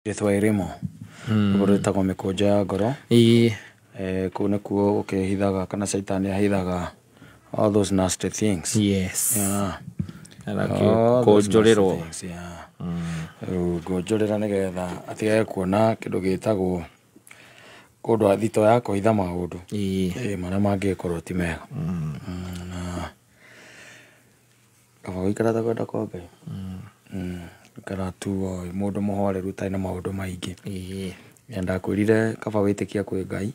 Gĩthwaĩri-mo rwĩmbo rwĩtagwo Mĩkũnjo ya Ngoro. Kũu nĩkuo ũkĩhithaga kana caitani ahithaga all those nasty things. Yeah. All those nasty Kũnjũrĩrwo. things, yeah. Rĩu ngũnjũrĩra nĩgetha atigage kuona kĩndũ gĩtagwo kũndũ thito ya kũhitha maũndũ marĩa mangĩkorwo ti mega. Na kaba gũikara ta kwenda kwa Ngai. Gũikara tu o wĩ mũndũ mũhoreru ũtarĩ na maũndũ maingĩ. Na ndakwĩrire kaba wĩtĩkia kwĩ Ngai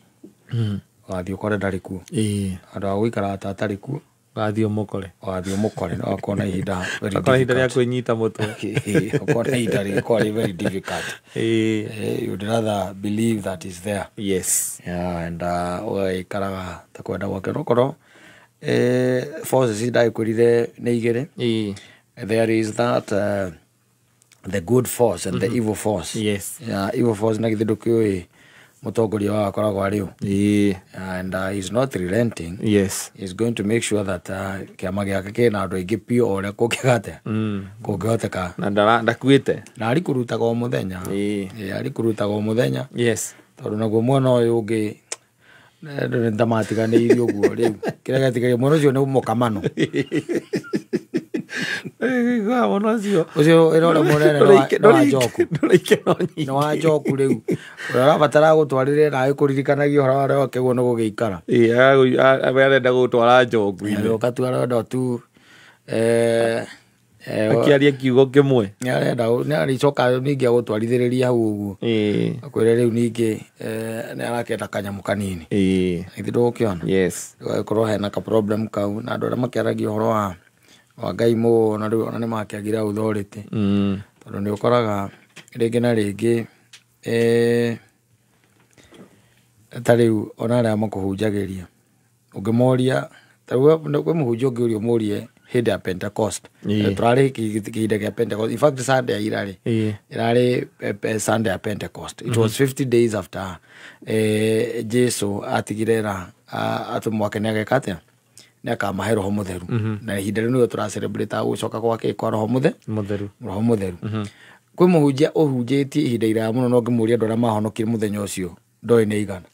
ũgathiĩ ũkore ndarĩ kuo. Handũ ha gũikara ta atarĩ kuo Ũgathiĩ ũmũkore. Ũgathiĩ ũmũkore na ũgakorwo na ihinda very Ũgakorwo ihinda rĩa difficult. kwĩnyita mũtwe. Ũgakorwo na ihinda rĩgĩkorwo rĩ very difficult. You'd rather believe that is there. Yeah, and ũgagĩikaraga ta kwenda gwake. No korwo forces ndagĩkwĩrire nĩ igĩrĩ. There is that the good force and the evil force. Yeah, evil force na githĩ ndũkĩũĩ mũtongoria wao akoragwo arĩ ũ? And he's not relenting. He's going to make sure that kĩama gĩake kĩna andũ aingĩ biũ o ũrĩa kũngĩgate kũngĩhoteka. Na ndakuĩte. Na arĩkũrutaga o mũthenya. Arĩkũrutaga o mũthenya. Tondũ naguo mwena ũyũ ũngĩ andũ nĩ ta matiganĩirio ũguo rĩu kĩrĩa gĩatigaire mwena ũcio nĩ mũkamano. Mwena ũcio. Ũcio wĩra ũrĩa mũnene nĩ wa njoku. Ndũrĩ ikeno nyingĩ. Nĩ wa njoku rĩu. Ũrĩa ũrabatara gũtwarĩrĩra na agĩkũririkanagia ũhoro wa ũrĩa wakĩagwo nĩ gũgĩikara. We arenda gũtwara njoku-inĩ. Agĩũka tu arenda tu Akĩaria kiugo kĩmwe. Nĩ arenda nĩ arĩcoka ningĩ agũtwarithĩrĩria hau ũguo. Akwĩre rĩu ningĩ nĩ arakĩenda kanyamũ kanini. Githĩ ndũgũkĩona? Gũgagĩkorwo hena ka problem kau na andũ arĩa makĩaragia ũhoro wa Ngai mũno rĩu ona nĩ makĩagire authority. Tondũ nĩ ũkoraga rĩngĩ na rĩngĩ ta rĩu ona arĩa makũhunjagĩria ũngĩmoria ta rĩu kwĩ mũhunjia ũngĩũria ũmũrie hĩndĩ ya Pentecost. Tũrarĩ kĩhinda kĩa Pentecost. In fact Sunday ya ira rĩ, ĩrarĩ Sunday ya Pentecost. It was 50 days after Jesu atigire ra atũmwo ake nĩ ageka atĩa? Nĩ akamahe Roho Mũtheru. Na ihinda rĩu nĩrĩo tũra-celebrate gũcoka gwake kwa Roho Mũtheru. Roho Mũtheru. Kwĩ mũhunjia ũhunjĩtie ihinda iraya mũno no ngĩmũria andũ arĩa mahonokire mũthenya ũcio ndoĩ nĩ aigana.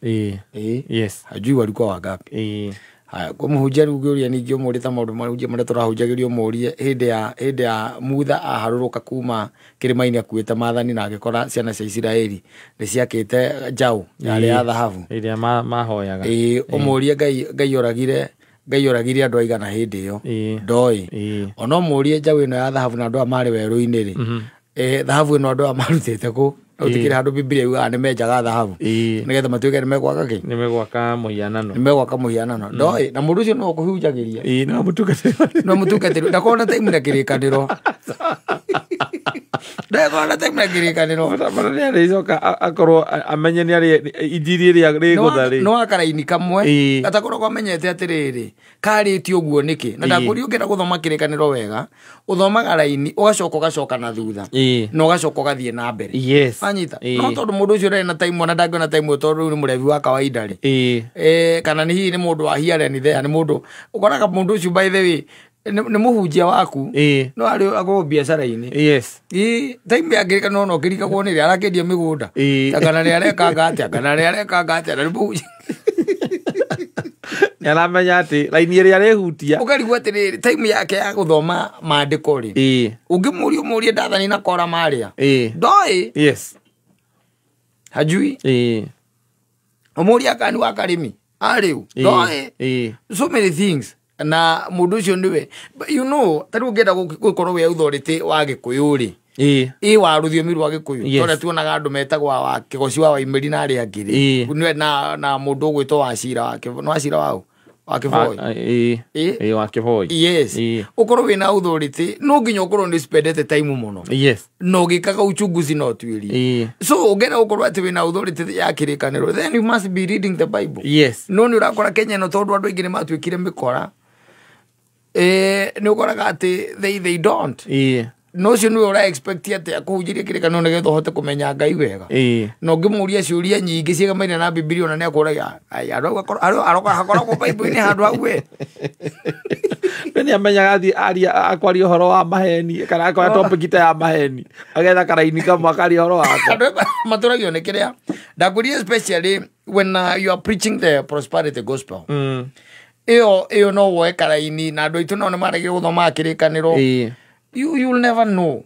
Hajui walikuwa wangapi. Haya, kwĩ mũhunjia rĩu ũngĩũria ningĩ ũmũrie ta maũndũ marĩa marĩa tũrahunjagĩrio ũmũrie hĩndĩ ya Mutha aharũrũka kuma kĩrĩma-inĩ akuĩte maathani na agĩkora ciana cia Isiraeli nĩ ciakĩte njaũ yarĩ ya thahabu. Ĩrĩa mahoyaga. Ũmũrie Ngai oragire andũ aigana hĩndĩ ĩyo. Ndoĩ. Ona ũmũrie njaũ ĩno ya thahabu na andũ aya marĩ werũ-inĩ rĩ. Thahabu ĩno andũ aya marutĩte kũ? No tikĩrĩ handũ Bibilia yugaga nĩ menjaga thahabu. Nĩgetha matuĩke nĩ megwaka kĩ? Nĩ megwaka mũhianano. Nĩ megwaka mũhianano. Ndoĩ. Na mũndũ ũcio no ũkũhunjagĩria. No mũtungatĩri. No mũtungatĩri. Ndakorwo na time na kĩrĩkanĩro. Ndakorwo na time na kĩrĩkanĩro. Bata nĩ arĩcoka akorwo amenye nĩ arĩ injiri ĩrĩa rĩgũtha rĩ. No akaraini kamwe. Gatakoragwo amenyete atĩrĩrĩ, karĩtie ũguo nĩkĩ? Na ndakũria ũngĩenda gũthoma kĩrĩkanĩro wega, ũthomaga raini, ũgacoka ũgacoka na thutha. Na ũgacoka ũgathiĩ na mbere. Wanyita? No tondũ mũndũ ũcio ndarĩ na time ona ndangĩona time ĩyo tondũ rĩu nĩ mũrebi wa kawaida rĩ. Kana nĩ hihi nĩ mũndũ wa here and there, nĩ mũndũ ũkoraga mũndũ ũcio by the way nĩ mũhunjia waku. No arĩ akorwo biacara-inĩ. Time ya kĩrĩkanĩro no kĩrikagwo nĩ rĩ, arakĩendia mĩgũnda. Kana nĩ arekanga atĩa, kana nĩ arekanga atĩa, na nĩ mũhunjia. Nĩ aramenya atĩ raini ĩrĩa arĩhutia. Ũkarigwo atĩrĩrĩ, time yake ya gũthoma maandĩko rĩ. Ũngĩmũria ũmũrie Ndathani na Kora marĩa. Ndoĩ. Hajui. Ũmũrie Akani wa Karĩmi. Arĩ ũ? Ndoĩ. So many things. Na mũndũ ũcio nĩwe. But you know, ta rĩu ũngĩenda gũkorwo wĩ authority wa Gĩkũyũ rĩ. Wa rũthiomi rwa Gĩkũyũ. Tondũ tuonaga andũ metagwo wa Kĩgoci wa Waimĩri na arĩa angĩ rĩ. Nĩwe na mũndũ ũgwĩtwo Wachira wa Kĩbo-, nĩ Wachira wa ũ? Wa Kĩboi. Wa Kĩboi. Ũkorwo wĩna authority, no nginya ũkorwo nĩ spendete time mũno. Na ũgĩkaga uchunguzi na ũtuĩria. So ũngĩenda gũkorwo atĩ wĩna authority ya kĩrĩkanĩro, then you must be reading the Bible. No nĩ ũrakora Kenya ĩno tondũ andũ aingĩ nĩ matuĩkire mĩkora. Nĩ ũkoraga atĩ they don't. No ũcio nĩwe ũra expect atĩ akũhunjĩrie kĩrĩkanĩro nĩgetha ũhote kũmenya Ngai wega. Na ũngĩmũria ciũria nyingĩ ciegemaine na Bibilia ona nĩ akũragia, ai, andũ hau hakoragwo Bible-inĩ handũ hau we. We nĩ amenyaga athiĩ aria akwaria ũhoro wa maheni kana akoya topic ta ya maheni agetha karaini kamwe akaria ũhoro wako. Andũ matũragio nĩ kĩrĩa ndakwĩrire, especially when you are preaching the prosperity gospel. Ĩyo no woe karaini na andũ aitũ nao nĩ maregire gũthoma kĩrĩkanĩro. You'll never know,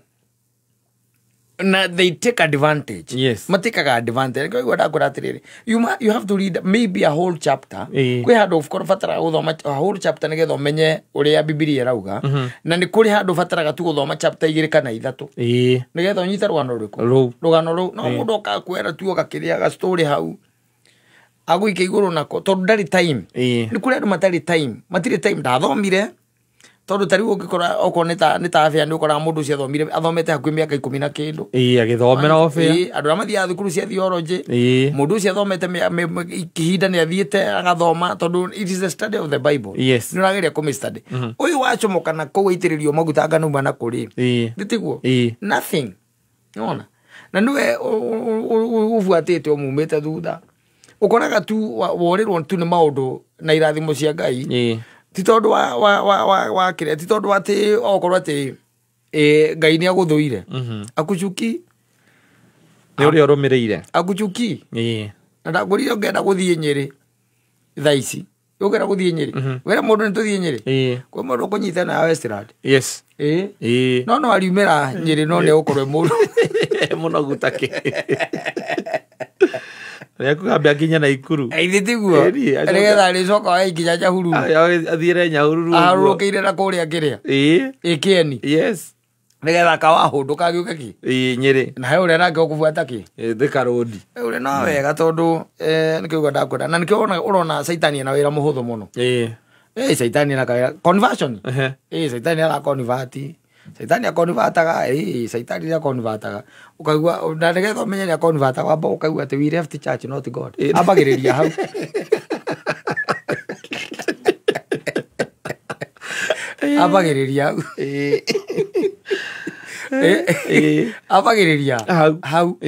na they take advantage. Matikaga advantage. Kwa ndakwĩra atĩrĩrĩ, you have to read maybe a whole chapter. Kwĩ handũ ũbataraga gũthoma a whole chapter nĩgetha ũmenye ũrĩa Bibilia ĩrauga, na nĩ kũrĩ handũ ũbataraga tu gũthoma chapter 2 kana 3 nĩgetha ũnyite rũgano rũrĩkũ, rũgano rũu. No mũndũ okakwĩra tu ũgakĩrĩa story hau agũike igũrũ nako tondũ ndarĩ time. Nĩ kũrĩ andũ matarĩ time, matirĩ time, ndathomire tondũ ta rĩu ũngĩkora okorwo nĩ ta afya, nĩ ũkoraga mũndũ ũcio athomire, athomete hakuhĩ mĩaka 10 na kĩndũ. Agĩthomera ofia. Andũ arĩa mathiaga thukuru cia theology, mũndũ ũcio athomete ihinda nĩ athiĩte agathoma tondũ it is the study of the Bible. Nĩ ũrageria kũmĩ study. Ũyũ wacomoka na kũu aitĩrĩrio maguta anga na kũrĩ nĩ tiguo nothing. Nĩwona na nĩwe ũbuatĩte ũmumĩte thutha, ũkoraga tu worĩrwo tu nĩ maũndũ na irathimo cia Ngai. Ti tondũ wa kĩrĩa, ti tondũ atĩ okorwo atĩ Ngai nĩ agũthũire, akuchuki nĩ ũrĩa ũrũmĩrĩire akuchuki. Na ndakwĩrire ũngĩenda gũthiĩ Nyĩrĩ thaa ici, ũngĩenda gũthiĩ Nyĩrĩ wĩra mũndũ nĩ tũthiĩ Nyĩrĩ, kwĩ mũndũ ũkũnyita na Westland. No ariumĩra Nyĩrĩ, no nĩ egũkorwo mũru mũnogu take nĩekũgambia nginya Naikuru. Ithĩ tiguo, nĩgetha arĩcoka oe nginya Nyahururu, athiĩre Nyahururu aharũrũkĩire na kũrĩa kĩrĩa ĩkĩeni. Nĩgetha kawahũndũka agĩũke kĩ Nyĩrĩ, na he ũrĩa nake ũkũbuata kĩ Thika Road. Ũrĩa no wega tondũ nĩkĩo ũguo ndakwĩra, na nĩkĩo ũrona Caitani ena wĩra mũhũthũ mũno. Caitani ena kawĩra conversion. Caitani ara convert, Caitani akonvataga, Caitani nĩ akonvataga, ũkaigua na nĩgetha ũmenye nĩ akonvataga wamba ũkaigua atĩ we left church not God. Ambagĩrĩria hau. Ambagĩrĩria hau. Ambagĩrĩria hau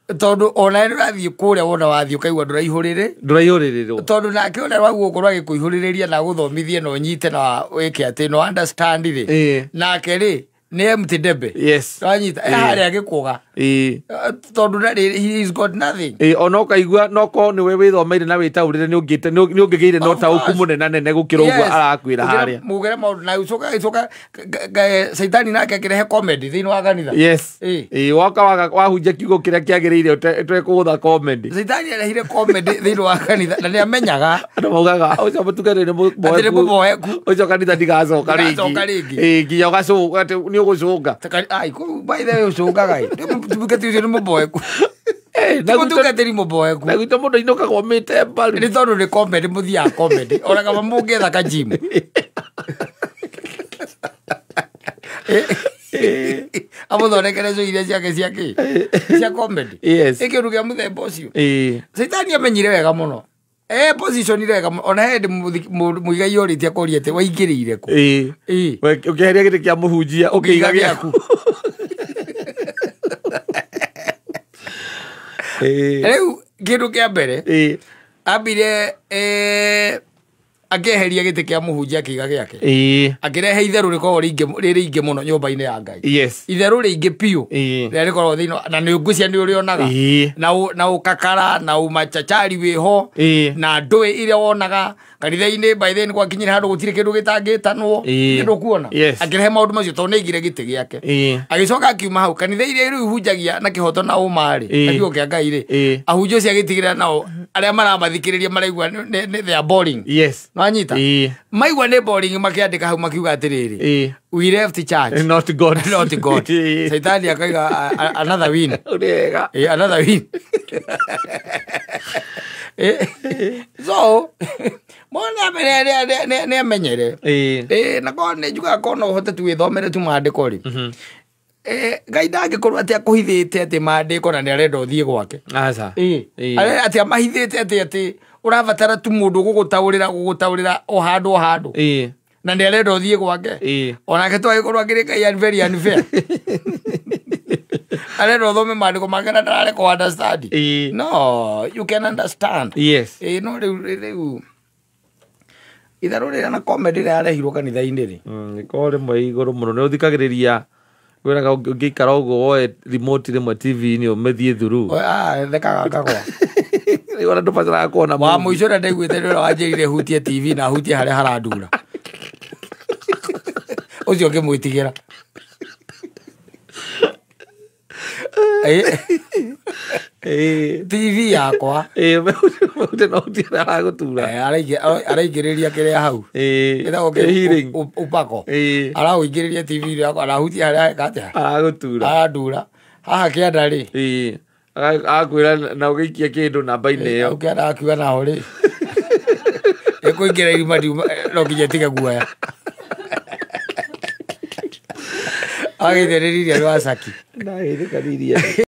tondũ ona nĩ ũrathiĩ kũrĩa wona wathiĩ ũkaigua ndũraihũrĩrĩrwo, tondũ nake ũrĩa wagũkorwo agĩkũihũrĩrĩria na agũthomithie na ũnyite na wĩke atĩ no understand rĩ, nake rĩ nĩ empty debe. Wanyita harĩa agĩkũga tondũ ndarĩ, he is got nothing. Ona ũkaigua no korwo nĩwe wĩthomeire na wĩtaũrĩre nĩ ũngĩgĩire na ũtaũku mũnene nene gũkĩra ũguo arakwĩra harĩa. Mũgere maũndũ na ũcoka Caitani nake akĩrehe comedy thĩinĩ wa kanitha. Woka wahunjia kiugo kĩrĩa kĩagĩrĩire ũtekũgũtha comedy. Caitani arehire comedy thĩinĩ wa kanitha na nĩ amenyaga andũ maugaga ũcio mũtungatĩri nĩ mũboeku, ũcio kanitha ndigacoka rĩngĩ, nginya ũgacũnga nĩ ũgũcũnga. Ai, by the way ũcũngaga ĩ mũtungatĩri ũcio nĩ mũboeku. Mũtungatĩri mũboeku na gwitũ mũndũ ainũkaga omĩte mbaru nĩ tondũ nĩ comedy, mũthiaga comedy ona kaba mũngĩetha kajimu amũthondekere cio iria ciake ciake cia comedy. Ĩ kĩndũ kĩa mũthemba ũcio. Caitani amenyire wega mũno, positionire wega mũno. Ona he hĩndĩ Mũigai orĩtie akoria atĩ waingĩrĩire kũ, ũkĩeheria gĩtĩ kĩa mũhunjia ũkĩiga gĩaku. Rĩu kĩndũ kĩa mbere ambire akĩeheria gĩtĩ kĩa mũhunjia akĩiga gĩake, akĩrehe itherũ rĩkoragwo rĩ rĩingĩ mũno nyũmba-inĩ ya Ngai. Itherũ rĩingĩ biũ rĩrĩa rĩkoragwo thĩinĩ, na nĩ ngwĩciria nĩ ũrĩonaga na ũkakara na ũmachachari wĩho na ndũĩ iria wonaga kanitha-inĩ. By then gwakinyire handũ gũtirĩ kĩndũ gĩtangĩtanwo, kĩndũ kuona. Akĩrehe maũndũ macio tondũ nĩ aigire gĩtĩ gĩake. Agĩcoka akiuma hau kanitha iria rĩu ihunjagia na kĩhoto na ũma rĩ, na kiugo kĩa Ngai rĩ, ahunjia ũcio agĩtigĩrĩra nao arĩa maramathikĩrĩria maraigua they are boring. Wanyita maigua nĩ boring, makĩandĩka hau makiuga atĩrĩrĩ, we left church not God. Not God. Caitani akaiga another win. Another win. So mwana nĩ amenyere na korwo nĩ njugaga korwo no ũhote tu wĩthomere tu maandĩko rĩ, Ngai ndangĩkorwo atĩ akũhithĩte atĩ maandĩko na nĩ arenda ũthiĩ gwake. Atĩ amahithĩte atĩ ũrabatara tu mũndũ gũgũtaũrĩra o handũ o handũ, na nĩ arenda ũthiĩ gwake. Onake to agĩkorwo akĩrĩ Ngai very unfair. Arenda ũthome maandĩko make na ndarareka understand. No, you can understand. No rĩu Itherũ rĩrĩa na comedy ĩrĩa yarehirwo kanitha-inĩ rĩ. Ĩkorwo rĩmwe igũrũ mũno nĩ ũthikagĩrĩria wĩraga ũngĩikara ũguo woe remote rĩmwe TV-inĩ ũmĩthiĩ through. Thekaga ngagwa. Rĩu ona ndũbataraga kuona Wa movie. mũico ũrĩa ndaiguĩte nĩ ũrĩa wanjĩrire hutie TV na hutie harĩa harandura. Ũcio ngĩmwĩtigĩra. TV yakwa. Ũte no hutie harĩa haragũtura. Araingĩrĩria kĩrĩa hau. Ĩtagwo kĩ- Healing. Upako. Araũingĩrĩria TV yakwa arahutia harĩa heka atĩa? Haragũtura. Arandura. Haha kĩanda rĩ. Agakwĩra na ũgĩikia kĩndũ namba-inĩ ĩyo. Hau kĩanda akiuga naho rĩ. Ĩkũingĩra irima ndiuma no nginya ĩtige guoya. Agĩitĩrĩria rwacaki. Ndageithĩka nĩ iria.